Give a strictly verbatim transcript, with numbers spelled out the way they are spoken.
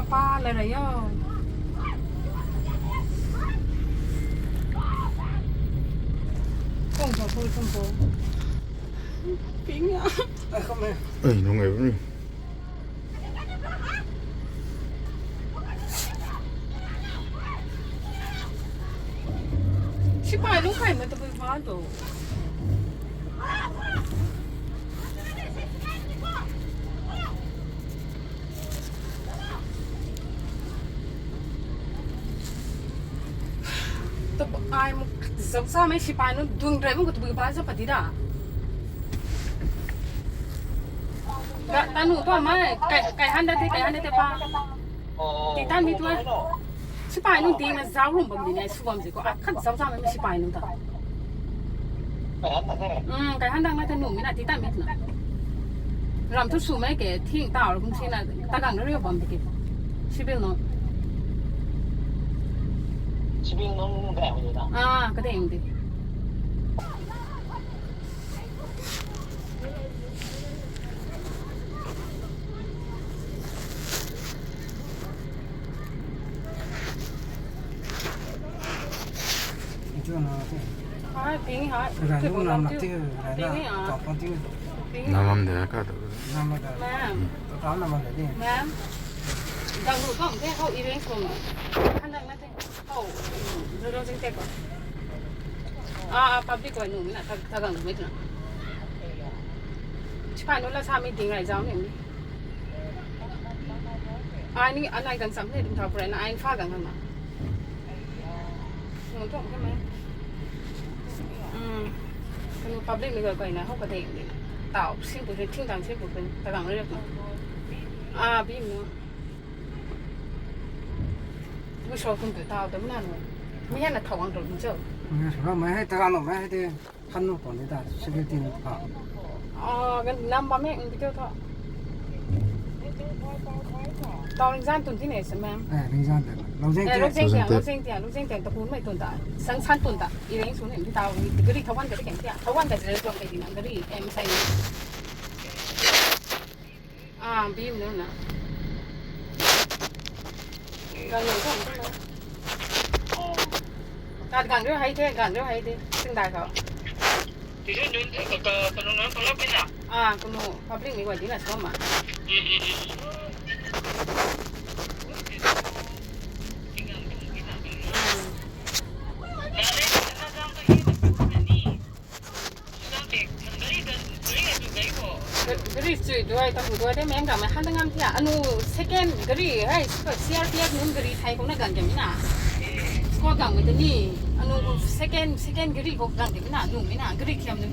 Pa la ra yo. Kung ko, kung ko. Ping a. Ai, nung ai buni. Sipai lungc khaymei tabui ba tu. Tabui ai mu zauc samei sipai nunc dun rei mu tabui ba zauc padi da. Ga tanu tu mai kai, kai han da the, kai han da the pa. Ti tan mi tu. Sipai nunc ding na zauc lum bam di ne, sw bam zi ko, a khat zauc zauc mei sipai nunc ta. Um, kai han dang na the nuh mi na ti tan mi tu na. Ram thu sw mei ke, thing tau kum si na, ta gang riu bam di ke. Civil nunc. Civil nunc deng di na. Ah, ka deng di. Hai, ping hai. Rai nu nam na tiu, rai na, tau pa tiu. Nam nam de ka tu. Nam nam de. Ma'am. Tau nam nam de. Ma'am. Gang lu kang the, how arrange kong. Khan dang na the. Oh, zero zing tek ko. Ah, ah, public ko nu na, ta, ta gang mi na. Sipai nu la sa meeting rai zau ni. Ai ni, anai gang sam ni dum thau pura na, ai fa gang na. Ngun thong ke mai. Hmm. Kanu public ni ga kai na, how ka deng ni. Tau, simple, thing dang simple, ta gang ri na. Ah, bi nu. Gu sou kum tu tau tu mna nu. Mi hana thau ang tu ni cho. Mi hana thau mei hei ta ga lo mei hei te. Khan nu pon ni ta security ni pha. Ah, gan nam ba me ng video tho. Tau ring zan tun ti ne se ma'am. Eh, ring zan te. Lo zeng te. Lo zeng te, lo zeng te, lo zeng te ta kun mei tun ta. San san tun ta. I ring su ni ti tau ni gari thau wan ka ti ken ti. Thau wan ka zero zong ka ti na gari em sai. Ah, bim nu na. Gang nu thong thong na. Kat gang riu hei the, gang riu hei the. Sing dai khou. Ti se nun, eh, ka, ka, ka nun nun palap ni na. Ah, kunu public ni wa di na soma. Mm, mm, mm. Gari chui duai, tam duai de meng dam han ngam thia. Anu second gari hei, C R P F nunc gari thai khou na gang kam na. Squad gang mei tei ni. Anu second, second gari khou gang kam na, nu mei na, gari thiam nu.